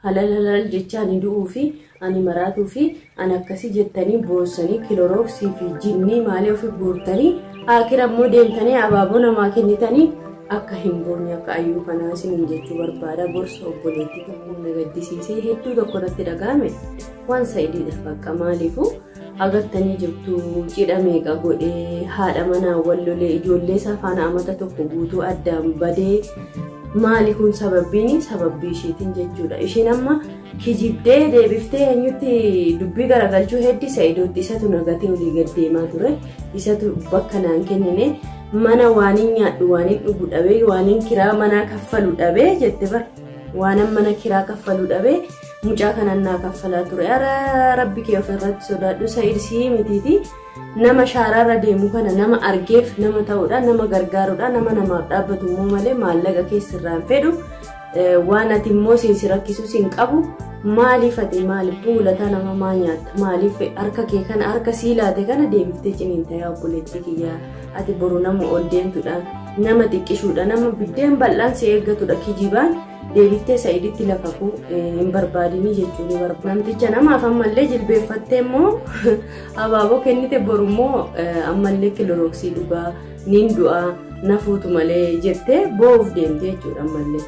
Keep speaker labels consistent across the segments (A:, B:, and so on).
A: Halal halal jecha ani du'uu fi ani maraatuu fi ani akkasii jettanii boossanii kilorooksii fi jinnii maalii ofi guurtanii akira immoo deemtanii abaaboo namaa kennitanii akka hin boonye akka ayyuu kanaa isiniin jechuu barbaada. Gorsa obboleettii tokko na gaddisiisee hedduu tokko irratti dhaga'ame waan sa'idiidha bakka maaliifuu agartanii jirtu cidha meeqa godhee haadha manaa wal lolee ijoollee isaa faana amata tokko guutuu addaan badee maali kun sababbiin sababbii isheetiin jechuudha. Isheen amma kijibdee deebiftee eenyutti dubbii garagalchuu heddi Sa'idootti isatu nagatee olii gad deemaa ture isatu bakka naan kennine mana waanin nyaadhu waanin dhugu dhabee waanin kiraa manaa kaffalu dhabee jette bar waanan mana kiraa kaffalu dhabee mucaa kanan naa kaffalaa ture. Ara rabbi kee ofirratti sodaadhu Sa'id sii mitiiti nama shaaraarra deemu kana nama argeef nama ta'uudha nama gargaaruudha nama namaaf dhaabbatu immoo malee maallaqa keessirraan fedhu waan ati immoo siin si rakkisu siin qabu maaliif ati maaliif buulataa nama maa nyaatta maaliif harka kee kana harka sii laate kana deebiftee ciniinta yaa obboleettii kiyyaa ati boru nama ol deemtudha nama xiqqishuudha nama biddeen bal'aan si eeggatudha kijibaan deebiftee Sa'iditti lakakuu hin barbaadinii jechuun ni barbaada. Namticha namaaf ammallee jilbeeffattee immoo abaaboo kennite boru immoo ammallee kilorooksii dhugaa niin du'aa nafuutu malee jettee boo'uuf deemte jechuudha ammallee.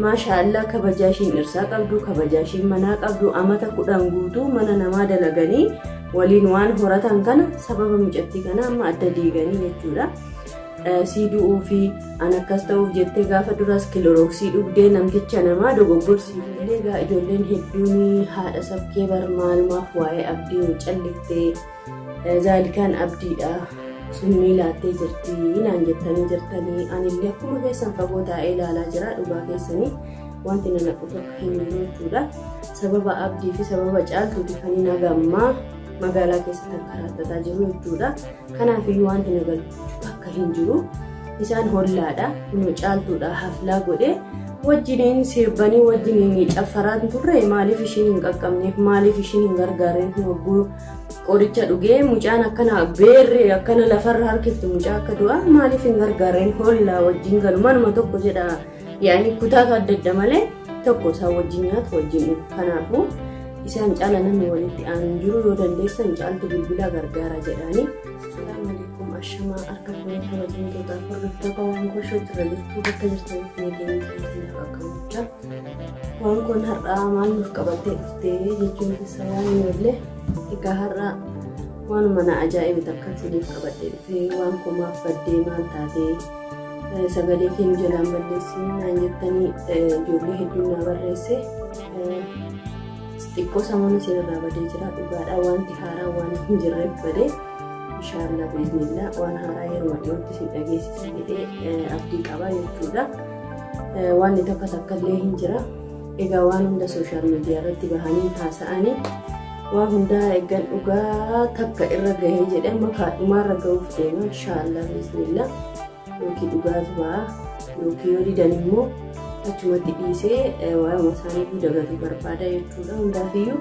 A: Maashaallah kabajaa ishiin dhirsaa qabdu kabajaa ishiin manaa qabdu amata 10 guutuu mana namaa dalaganii waliin waan horatan kana sababa mucattii kana amma adda diiganii jechuudha. Sii du'uu fi an akkas ta'uuf jettee gaafa duraas kilorooksii dhugdee namticha namaa dogoggorsiifte. Egaa ijoolleen hedduun haadha sabkee bar maalumaaf waa'ee abdii yoo calliftee zaalikaan abdiidha summii laattee jirti naan jettanii jirtanii anillee akkuma keessan fagoo taa'ee ilaalaa jira dhugaa keessanii wanti na naqu tokko hin jiru jechuudha. Sababa abdii fi sababa caaltuuti kan hin hagammaa magaalaa keessatti karaa jiru jechuudha. Kanaafiyyuu wanti na galchu akka hin jiru isaan hollaadha kunoo caaltuudha haflaa godhee wajjiniin sirbanii wajjiniin caffaraan turre maaliif ishiin hin qaqqabneef maaliif ishiin hin gargaareen hogguu qoricha dhugee mucaan akkana beerre akkana lafarra harkiftu mucaa akka du'aa maaliif hin gargaareen hollaa wajjin galu manuma tokko jedha yaani kutaatu adda adda malee tokko isaan wajjin nyaatu wajjin dhugu kanaafuu isaan caala namni walitti aanu hin jiru yoo dandeessan caaltu bilbilaa gargaara jedhaanii. Assalamu alaikum ashamaa harka fuunee kabajamtootaaf hordoftoota waan goshoo jira jirtuu bakka jirtanitti nageenya keessaniif akka gochaa waan kun har'aa maal nuuf qabattee dhuftee jechuun keessa waan hin oolle egaa har'aa waanuma na ajaa'ibe takka isiniif qabadhee dhufee waan komaaf baddee maal taatee sagalee keenya jalaan balleessii naan jettanii ijoollee hedduun naa barreesse xiqqoo samoon isinirraa badee jira dhugaadha wanti haaraa waan hin jirreef badee inshaallah biiznillah waan haaraa yeroo dhiyootti isin dhageessisa jedhee abdii qaba jechuudha. Wanni tokko takka illee hin jira. Egaa waan hunda sooshaal miidiyaa irratti bahanii haasa'anii waan hundaa eeggan dhugaa takka irra gahee jedhee amma kaadhumaarra gahuuf deema inshaallah biiznillah. Yookiin dhugaatu ba'a yookiin yoo didan immoo achumatti dhiisee waa'ee isaanii dagatuu barbaada jechuudha hundaafiyyuu.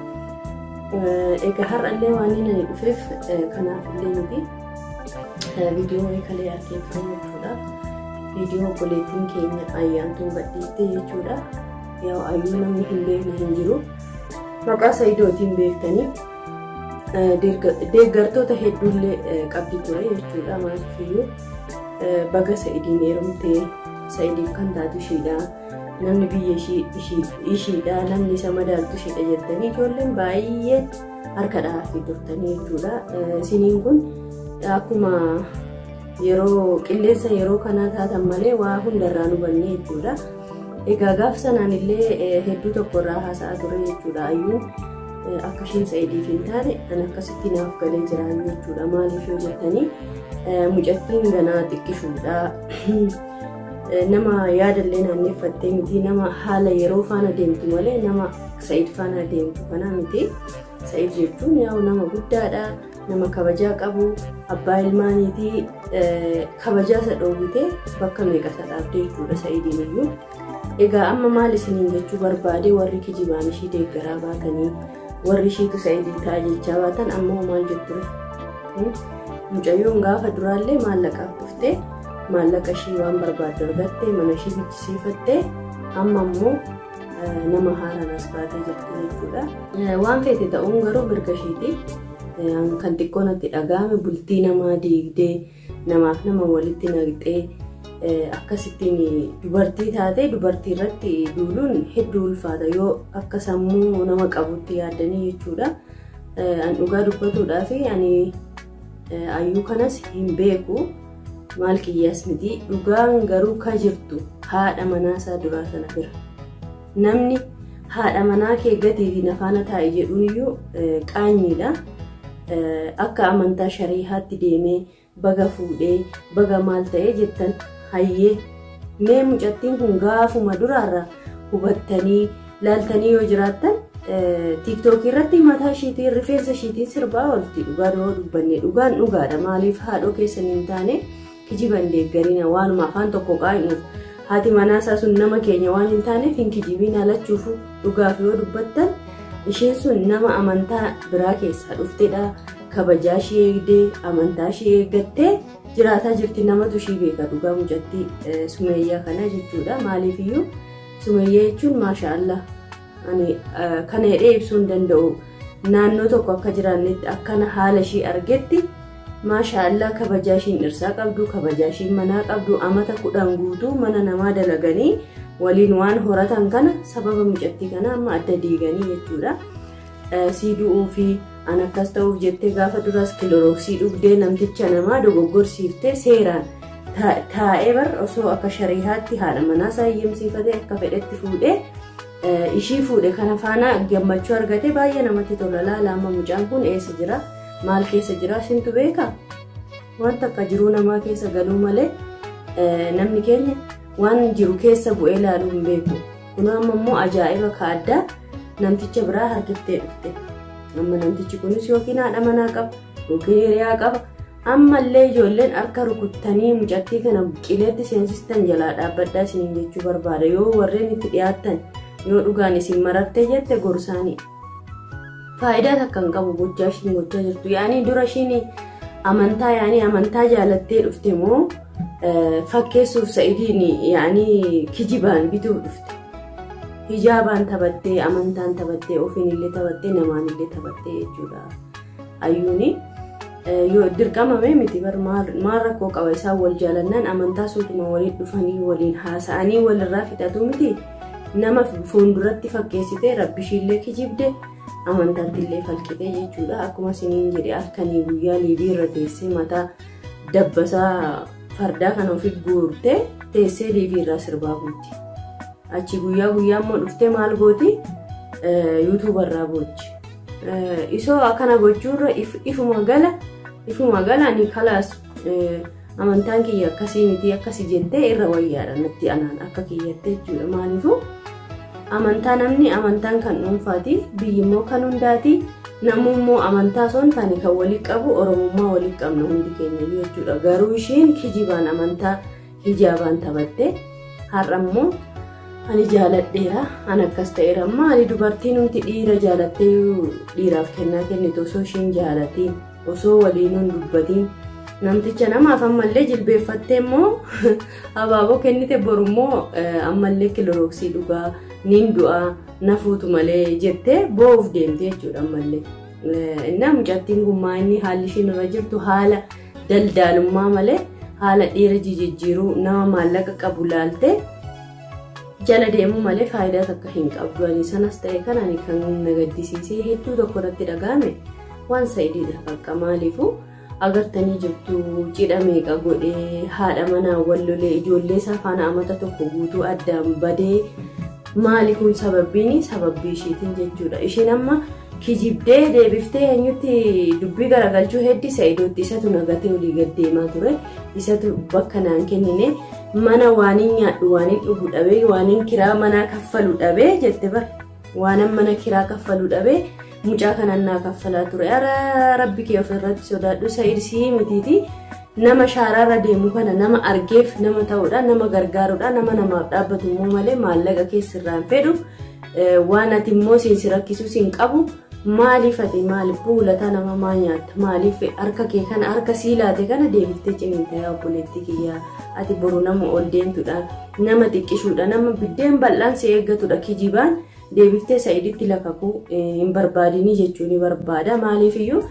A: Egaa har'allee waan inni ani dhufeef kanaaf illee miti viidiyoo kalee arkee ture jechuudha. Viidiyoo obboleettiin keenya ayyaantuun gadhiiste jechuudha. Yaa ayyuu namni hin beekne hin jiru. Maqaa Sa'idootiin beektanii deeggartoota hedduullee qabdi ture jechuudha. Maaliifiyyuu baga Sa'idiin heerumtee Sa'idiif kan taatu ishiidha. Namni biyya ishiidha namni isa madaaltu ishiidha jettanii ijoolleen baay'ee harka dhahaafii turtanii jechuudha. Isiniin kun akkuma yeroo qilleensa yeroo kanaa taatan malee waa hundarraa nu banne jechuudha. Egaa gaaf sanaan illee hedduu tokko irraa haasa'aa ture jechuudha. Ayyuun akka ishiin Sa'idiif hin taane an akkasitti naaf galee jira jechuudha. Maaliif yoo jettanii mucattiin ganaa xiqqishuudha. Nama yaadallee naanneeffattee miti nama haala yeroo faana deemtu malee nama Sa'id faana deemtu kana miti. Sa'id jechuun yaa'u nama guddaadha, nama kabajaa qabu, abbaa ilmaaniiti kabajaa isa dhoowwite bakka meeqa isa dhaabde jechuudha Sa'idiin iyyuu. Egaa amma maal isiniin jechuu barbaade warri kijibaan ishii deeggaraa baatanii warri ishiitu Sa'idii ta'a jechaa baatan ammoo maal jetture? Mucayyoon gaafa duraallee maallaqaaf dhuftee maallaqa ishii waan barbaaddu argatte mana ishii bichisiifatte amma immoo Nama haaraan as baatee jirti jechuudha. Waan feete ta'uun garuu mirga isheeti. Kan xiqqoo natti dhaga'ame bultii namaa diigdee namaaf nama walitti naqxee akkasittiin dubartii taatee dubartii irratti duuluun hedduu ulfaata yoo akka sammuu nama qabutti yaaddanii jechuudha. An dhugaa dubbatuudhaaf ani ayyuu kanas hin beeku maal kiyyaas miti dhugaan garuu ka jirtu haadha manaasaa duraa sana bira. Namni haadha manaa kee gatiitiin afaana taa'e jedhuun iyyuu qaanyiidha. Akka amantaa shariihaatti deemee baga fuudhee baga maal ta'ee jettan hayyee mee mucattiin kun gaafuma duraarra hubattanii laaltanii yoo jiraattan tiiktookii irratti mataa ishiitiin rifeensa ishiitiin sirbaa oolti dhugaa yoo dubbanne dhugaan dhugaadha maaliif haadhoo keessan hin taane kijiban deeggarina waanuma afaan tokko qaa'innuuf haati manaasaa sun nama keenya waan hin taaneef hin kijibiin alachuufu dhugaaf yoo dubbattan isheen sun nama amantaa biraa keessaa dhuftedha kabajaa ishee eegdee amantaa ishee eeggattee jiraataa jirti namatu ishii beeka dhugaa mucattii Sumeeyyaa kana jechuudha maaliifiyyuu Sumeeyyaa jechuun maashaallah ani kana jedhee ibsuu hin danda'u naannoo tokko akka jiraannetti akkana haala ishii argetti maashaallah kabajaa ishiin dhirsaa qabdu kabajaa ishiin manaa qabdu amata 10 guutuu mana namaa dalaganii waliin waan horatan kana sababa mucattii kana amma adda diiganii jechuudha. Sii du'uu fi an akkas ta'uuf jettee gaafa duraas kilorooksii dhugdee namticha namaa dogoggorsiiftee seeraan taa'ee bar osoo akka shariihaatti haadha manaa isaa hiyyamsiifatee akka fedhetti fuudhee ishii fuudhe kana faana gammachuu argate baay'ee namatti tola laala amma mucaan kun eessa jira maal keessa jira isintu beeka wanta akka jiruu namaa keessa galuu malee namni keenya waan jiru keessa bu'ee ilaaluu hin beeku kun amma immoo ajaa'iba ka addaa namticha biraa harkiftee dhufte amma namtichi kunis yookiin haadha manaa qaba yookiin hiriyaa qaba ammallee ijoolleen harka rukuttanii mucattii kana qileetti seensistan jalaa dhaabbadhaa isiniin jechuu barbaada yoo warreen itti dhiyaattan yoo dhugaan isin marartee jette gorsaanii faayidaa takka hin qabu gochaa ishiin gochaa jirtu yaanii dura ishiin amantaa yaanii amantaa jaalattee dhufte moo fakkeessuuf Sa'idiin yaanii kijibaan bituuf dhufte hijaabaan taphattee amantaan taphattee ofiin illee taphattee namaan illee taphattee jechuudha ayyuuni yoo dirqamame miti bar maal rakkoo qaba isaan wal jaalannaan amantaa suutuma waliin dhufanii waliin haasa'anii walirraa fixatu miti nama fuulduratti fakkeessitee rabbi ishiillee kijibde amantaatti illee falqitee jechuudha akkuma isiniin jedhe halkanii guyyaa liibii irra teessee mataa dabbasaa fardaa kana ofi guurtee teessee liibii irraa sirbaa bulti. Achi guyyaa guyyaa immoo dhuftee maal gooti yuutuubarraa boochi. Isoo akkana gochuurra ifuma gala ani kalaas amantaan kiyya akkasii miti akkasii jettee irra wayyaadha natti anaan akka kiyyatte jechuudha maaliifuu amantaa namni amantaan kan dhuunfaati biyyi immoo kan hundaati namni immoo amantaa osoo hin taane kan walii qabu oromummaa walii qabna hundi keenya jechuudha garuu ishiin kijibaan amantaa hijaabaan taphatte har'a immoo ani jaaladheera an akkas ta'eera maali dubartiin nuti dhiira jaalattee dhiiraaf kennaa kennitu osoo ishiin jaalatiin osoo waliin hin dubbatiin namticha namaaf ammallee jilbeeffattee immoo abaaboo kennite borummoo ammallee kilorooksii dhugaa niin du'aa nafuutu malee jettee boo'uuf deemte jechuudha ammallee. Innaa mucattiin kun inni haalli ishiin irra jirtu haala daldaalummaa malee haala dhiira jijjiiruu nama maallaqa qabu laaltee jala deemuu malee faayidaa takka hin qabdu. Ani sanas ta'e kan ani kan na gaddisiisee hedduu tokko irratti dhaga'ame waan Sa'idiidha bakka maaliifuu agartanii jirtu cidha meeqa godhee haadha manaa wal lolee ijoollee isaa faana amata tokko guutuu addaan badee maali kun sababbiin sababbii ishiitiin jechuudha. Ishiin amma kijibdee deebiftee eenyutti dubbii garagalchuu heddi Sa'idootti isatu nagatee olii gad deemaa ture isatu bakka naan kennine mana waan hin nyaadhu waan hin dhugu dhabee waan hin kiraa manaa kaffalu dhabee jette bar waan mana kiraa kaffalu dhabee mucaa kanan naa kaffalaa ture ara rabbi kee ofirratti sodaadhu Sa'id sii mitiiti nama shaaraarra deemu kana nama argeef nama ta'uudha nama gargaaruudha nama namaaf dhaabbatu immoo malee maallaqa keessirraan fedhu waan ati immoo siin si rakkisuu siin qabu Maaliif ati maaliif buulataa nama maa nyaatta? Maaliif harka kee kana harka sii laate kana deebiftee ciniinta yaa obboleettii kiyyaa? Ati boru nama ol deemtudha, nama xiqqishuudha, nama biddeen bal'aan si eeggatudha kijibaan deebiftee Sa'iditti lakakuu hin barbaadinii jechuu ni barbaada. Maaliifiyyuu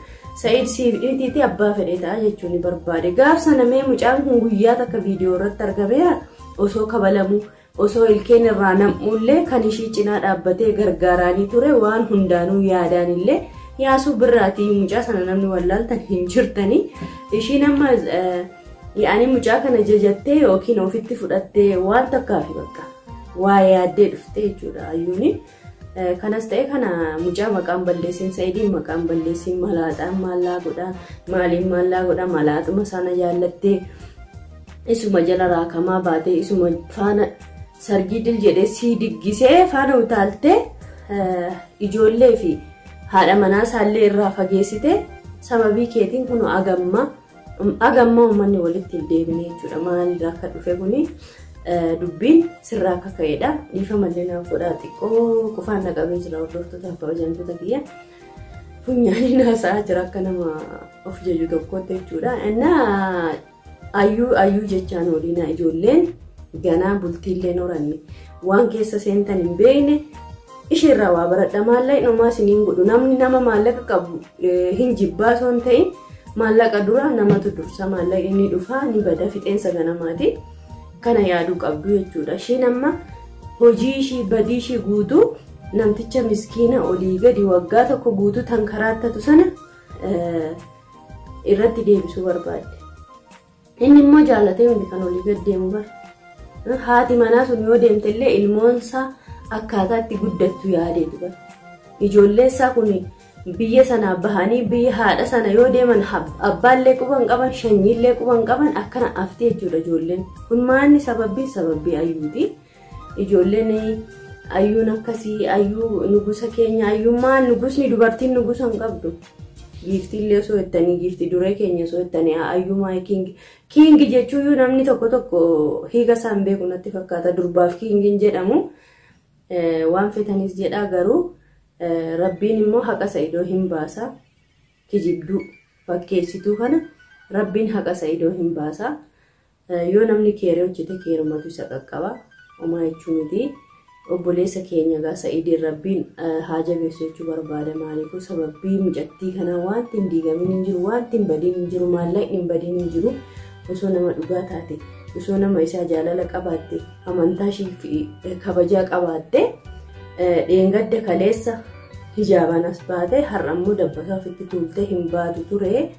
A: Sa'id siif dhiitiitti abbaa fedhe ta'a jechuu ni barbaade. Gaaf sana mee mucaan kun guyyaa takka viidiyoo irratti argameera osoo kabalamu osoo ilkeen irraa nam'ullee kan ishii cinaa dhaabbatee gargaaraanii ture waan hundaanuu yaadaanillee Yaasuu Birraatii mucaa sana namni wallaaltan hin jirtanii. Ishiin amma yaa'anii mucaa kana jajattee yookiin ofitti fudhattee waan takkaafi bakka waa yaaddee dhufte jechuudha ayyuuni. Kanas ta'e kana mucaa maqaan balleessiin Sa'idiin maqaan balleessiin malaaxaan maallaa godhaa maaliin maallaa godhaa malaaxuma sana jaallattee isuma jala raakamaa baatee isuma faana sargii dil jedhee sii diggisee faana utaaltee ijoollee fi haadha manaa isaallee irraa fageessite sababii keetiin kun agamma agamma uummanni walitti hin deebine jechuudha. Maalirraa akka dhufe kuni dubbiin sirraa akka ka'edha. Dhiifamallee naaf godhaa xiqqoo qufaan na qabee jira hordoftoota kabajamtoota kiyya. Funyaaniin haasa'aa jira akka nama of jaju tokkotti jechuudha. Innaa ayyuu ayyuu jechaan oliinaa ijoolleen ganaa bultiillee horanne waan keessa seentan hin beekne isheerraa waa baradha. Maallaqni homaa isiniin godhu namni nama maallaqa qabu hin jibbaa osoo hin ta'in maallaqa dura namatu dursa maallaqni ni dhufa ni bada fixeensa ganamaati. Kana yaaduu qabdu jechuudha. Isheen amma hojii ishii badii ishii guutuu namticha miskiina olii gadi waggaa tokko guutuu tan karaattatu sana irratti deebisuu barbaadde. Inni immoo jaallatee miti kan olii gad deemu bara. Haati manaa sun yoo deemte illee ilmoonsaa akkaataa itti guddattu yaadeetu bara. Ijoollee isaa kun biyya sanaa bahanii biyya haadha sana yoo deeman abbaallee quba hin qaban shanyiillee quba hin qaban akkana aftee jechuudha ijoolleen. Kun maanni sababbii sababbii ayyuuti. Ijoolleen ayyuun akkasii ayyuu nugusa keenya ayyuu maal nugusni dubartiin nugusa hin qabdu. Giiftiillee osoo jettanii giiftii duree keenya osoo jettanii ayyuu maay king king jechuuyyuu namni tokko tokko hiika isaa hin beeku natti fakkaata durbaaf kingiin jedhamu waan fetanis jedhaa garuu rabbiin immoo haqa Sa'idoo hin baasa kijibduu fakkeessituu kana rabbiin haqa Sa'idoo hin baasa yoo namni keeree hojjete keerumatu isa qaqqaba homaa jechuu miti. Obboleessa keenya egaa Sa'idiin rabbiin haa jabeessu jechuu barbaada maaliifuu sababbii mucattii kanaa wanti hin diigamin hin jiru wanti hin badiin hin jiru maallaqni hin badiin hin jiru osoo nama dhugaa taate osoo nama isaa jaalala qabaatte amantaa ishii fi kabajaa qabaatte dheengadda kaleessa hijaabaan as baate har'a immoo dabbasaa ofitti tuultee hin baatu ture.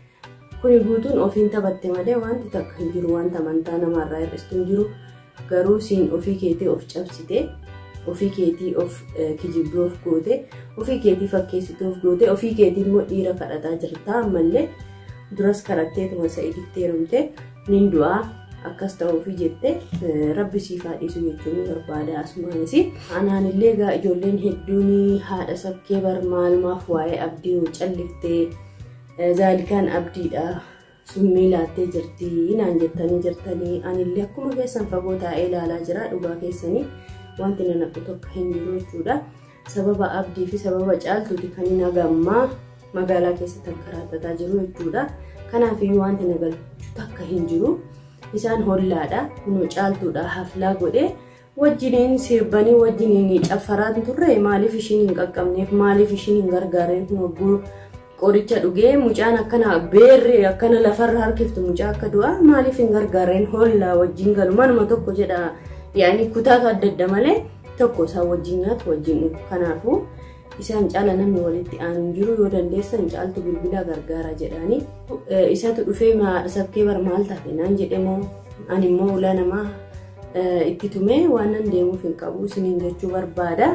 A: Kuni guutuun ofiin taphatte malee wanti takka hin jiru wanta amantaa namaarraa hir'istu hin jiru. Garuu siin ofii keetii of cabsite ofii keetii of kijibduu of goote ofii keetii fakkeessituu of goote ofii keetii immoo dhiira kadhataa jirta ammallee duras kadhatteetuma Sa'iditti heerumte nin du'aa akkas ta'uufi jette rabbi siif haa dhiisu jechuun ni barbaada asumaanis. Anaanillee egaa ijoolleen hedduun haadha sabkee bar maalumaaf waa'ee abdii hoo calliftee zaalikaan abdiidha summii laattee jirti naan jettanii jirtanii anillee akkuma keessan fagoo taa'ee ilaalaa jira dhugaa keessanii wanti na naqu tokko hin jiru jechuudha. Sababa abdii fi sababa caaltuuti kan hin hagammaa magaalaa keessatti kankaraatataa jiru jechuudha. Kanaafiyyuu wanti na galchu takka hin jiru. Isaan hollaadha kunoo caaltuudha haflaa godhee wajjiniin sirbanii wajjiniin caffaraan turre maaliif ishiin hin qaqqabneef maaliif ishiin hin gargaarreef hogguu qoricha dhugee mucaan akkana beerri akkana lafarra harkiftu mucaa akka du'aa maaliif hin gargaarreen hollaa wajjin galu manuma tokko jedha yaani kutaatu adda adda malee tokko isaan wajjin nyaatu wajjin dhugu kanaafuu isaan caala namni walitti aanu hin jiru yoo dandeessan caaltu bilbilaa gargaara jedhaanii isatu dhufee haadha sabkee bar maal taate naan jedhe moo ani immoo ulaa namaa itti tumee waan nan deemuuf hin qabu isiniin jechuu barbaada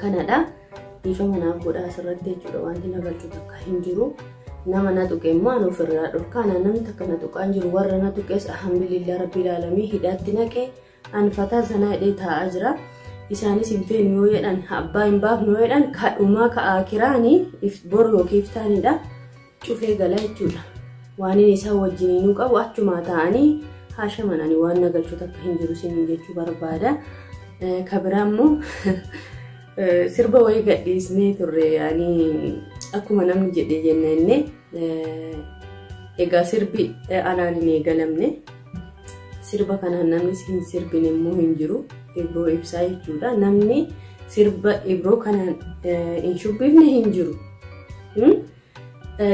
A: kanadha dhiifama naaf godhaa asirratti jechuudha wanti na galchu takka hin jiru nama na tuqe immoo ani ofirraa dhorkaa ana namni takka na tuqaa hin jiru warra na tuqes alhamdulillah rabbil aalamii hidhaatti naqe an fataa sanaa hidhee taa'aa jira. Isaanis hin feenu yoo jedhan abbaa hin baafnu yoo jedhan kadhumaa ka akiraani boru yookiin iftaanidha cufee gala jechuudha. Waan inni isaan wajjiniinuu qabu achumaa taa'anii haa shamananii waan na galchu takka hin jiru isiniin jechuu barbaada. Ka biraa immoo Sirba wayii gadhiisnee turre yaani akkuma namni jedhe jennee egaa sirbi anaan hin eegalamne. Sirba kanaan namni hin sirbine immoo hin jiru. Ibroo Ibsaa jechuudha. Namni sirba Ibroo kanaan hin shubbifne hin jiru.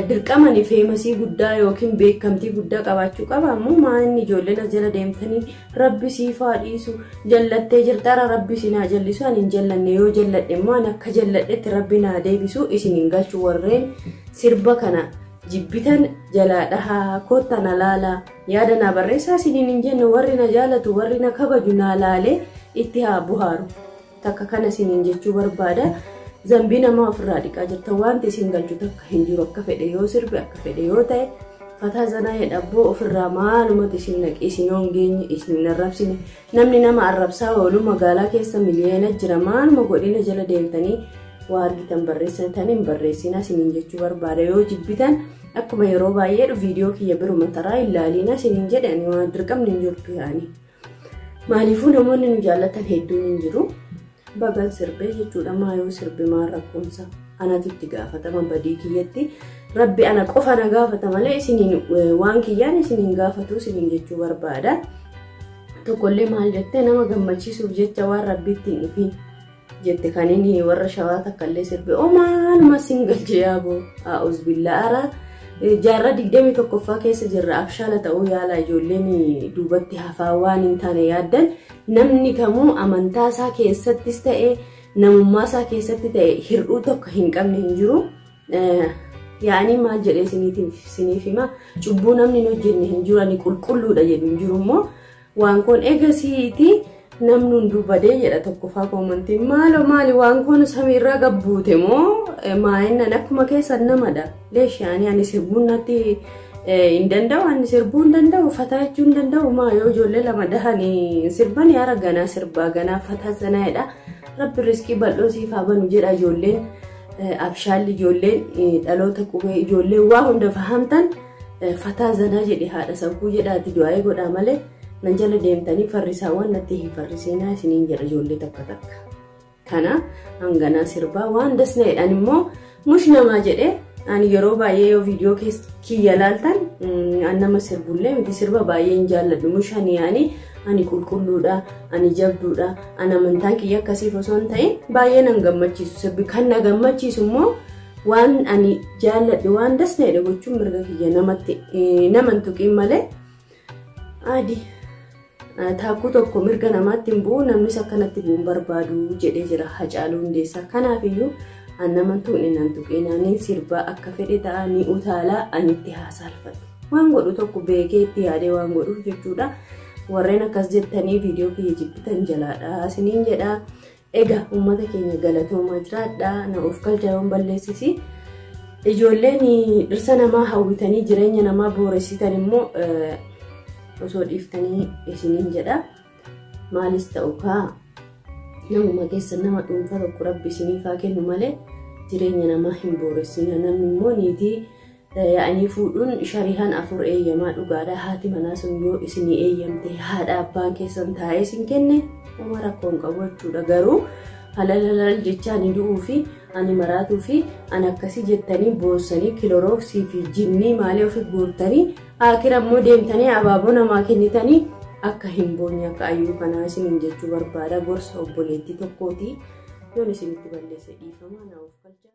A: Dirqamani feemasii guddaa yookiin beekamtii guddaa qabaachuu qaba. Ammoo maanni ijoolleen as jala deemtanii rabbi siif haa dhiisu jallattee jirtara rabbi isin haa jallisu ani hin jallanne yoo jalladhe immoo ani akka jalladhetti rabbi naa deebisu isin hin galchu warreen sirba kana jibbitan jalaa dhahaa kotta na laalaa yaada naa barreessaa isiniin hin jenne warri na jaalatu warri na kabaju naa laalee itti haa buhaaru takka kana isiniin jechuu barbaada. Zambii namaa ofirraa dhiqaa jirta wanti isin galchu takka hin jiru akka fedhe yoo sirbe akka fedhe yoo ta'e fataa zanaa jedhabboo ofirraa maalumatti isin naqe isin yoo hin geenye isin hin arrabsine namni nama arrabsaa oolu magaalaa keessa miliyoona jira maaluma godhina jala deemtanii waa argitan barreessatan hin barreessina isiniin jechuu barbaada yoo jibbitan akkuma yeroo baay'ee viidiyoo kiyya biruma taraa ilaaliina isiniin jedhani waan dirqamni hin jirtu yaani. Maaliifuu namoonni nu jaallatan hedduun hin jiru. Bagan sirbee jechuudha maayoo sirbe maal rakkoonsa anatu itti gaafatama badii kiyyatti rabbi ana qofa na gaafata malee isiniin waan kiyyaan isiniin gaafatu isiniin jechuu barbaada. Tokkollee maal jettee nama gammachiisuuf jecha waan rabbiitti hin dhufin jette kan inni warra shawaa takkallee sirbe oo maaluma sin galche yaaboo a'uuz billaa ara jaarraa 21ffaa keessa jirra abshaala ta'uu yaala ijoolleen duubatti hafaa waan hin taane yaaddan namni kamuu amantaa isaa keessattis ta'e namummaa isaa keessatti ta'e hir'uu tokko hin qabne hin jiru. Yaa'anii maal jedhee isiniif hima cubbuu namni hin hojjenne hin jiru ani qulqulluudha jedhu hin jiru immoo waan kun egasiiti namni hunduu badee jedha tokkoffaa koomantiin maaloo maali waan kun samiirraa gabbuute moo maa'innan akkuma keessan namadha leeshaanii ani sirbuun natti hin danda'u ani sirbuu hin danda'u fataa jechuu hin danda'u maa yoo ijoollee lama dahanii sirban yaara ganaa sirbaa ganaa fataa sanaadha rabbi riskii bal'oo siif haa banu jedha ijoolleen abshaalli ijoolleen dhaloota qubee ijoolleen waa hunda fahamtan fataa zanaa jedhe haadha sabbuu jedhaati du'aa'ee godhaa malee nan jala deemtanii farrisaawwan natti hin farrisinaa isiniin jedha ijoollee takka takka. Kana hanganaa sirbaa waan dasneedhaan immoo mush namaa jedhee ani yeroo baay'ee yoo viidiyoo kiyya laaltan an nama sirbullee miti sirba baay'ee hin jaalladhu mush ani yaani ani qulqulluudha ani jabduudha ani amantaan kiyya akkasiif osoo hin ta'in baay'ee nan gammachiisu sirbi kan na gammachiisu immoo waan ani jaalladhu waan dasneedha gochuun mirga kiyya namatti naman tuqiin malee adi taakkuu tokko mirga namaatti hin bu'u namnis akkanatti bu'uun barbaadu jedhee jira Hacaaluu Hundeessaa. Kanaafiyyuu an nama tuqne nan tuqee naaniin sirbaa akka fedhe ta'a ni utaalaa ani itti haasaalfadhu. Waan godhu tokko beekee itti yaadee waan godhuuf jechuudha. Warreen akkas jettanii viidiyoo kiyya jibbitan jalaadha isiniin jedha. Egaa uummata keenya galatoomaa jiraadha na of galcha yoon balleessisi. Ijoolleen dhirsa namaa hawwitanii jireenya namaa booressitan immoo osoo dhiiftanii isiniin jedha. Maalis ta'u kaa namuma keessa nama dhuunfaa tokko rabbi isiniif haa kennu malee jireenya namaa hin booressina. Namni immoo niitii yaa'anii fuudhuun shari'aan 4 eeyyamaa dhugaadha. Haati manaa sun yoo isinii eeyyamte haadha abbaan keessan taa'ee isin kenne homaa rakkoo hin qabu jechuudha. Garuu halal halal jecha ani du'uu fi ani maraatuu fi ani akkasii jettanii boossanii kilorooksii fi jinnii maalii ofi guurtanii akira immoo deemtanii abaaboo namaa kennitanii akka hin boonye akka ayyuu kanaa isiniin jechuu barbaada gorsa obboleettii tokkooti yoon isinitti balleesse dhiifamaa naa of galcha.